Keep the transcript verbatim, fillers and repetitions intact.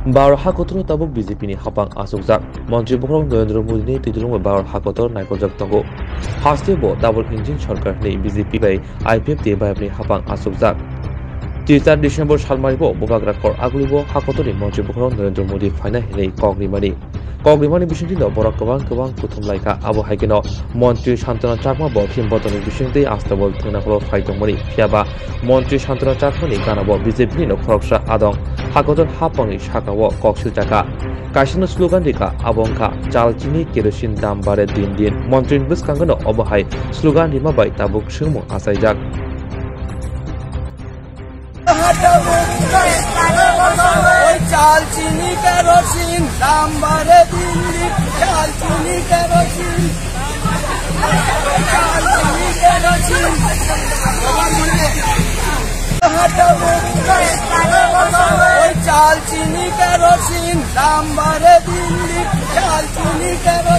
Bharat hakotor tabuk B J P ni hapang asukjak. Montri bokhorok Narendra Modi ni twidulung bai Bharat hakotor naikolgjak tongo. Haste bo double engine sorkar hinwi B J P bai I P F T bai ni hapang asukjak. Tisa December salmari bo bubagra kor aguli bo hakotor ni montri bokhorok Narendra Modi phaina hinwi kok rimani. Kok rimani bisingtwi no borok kwbang kwbang kuthum laikha. Abo hai kheno montri Santana Chakma bo himbotonni bisingtwi Astabol thwngna phoro phai tongmani. Phiyaba montri Santana Chakma ni gana bo B J P ni no khoroksa adong hakotor hapangni saka o kok swijaka. Kaisano slogan rika, abo wngkha, "Chal chini kerosene dam bare din din." Montri ni bwskango no obo hai slogan rima bai tabuk swngmung achaijak. Oi, chal chini kerosene dam bare din din, chal chini kerosene, chal chini kerosene. Oi, chal chini kerosene dam bare din din, chal chini kerosene.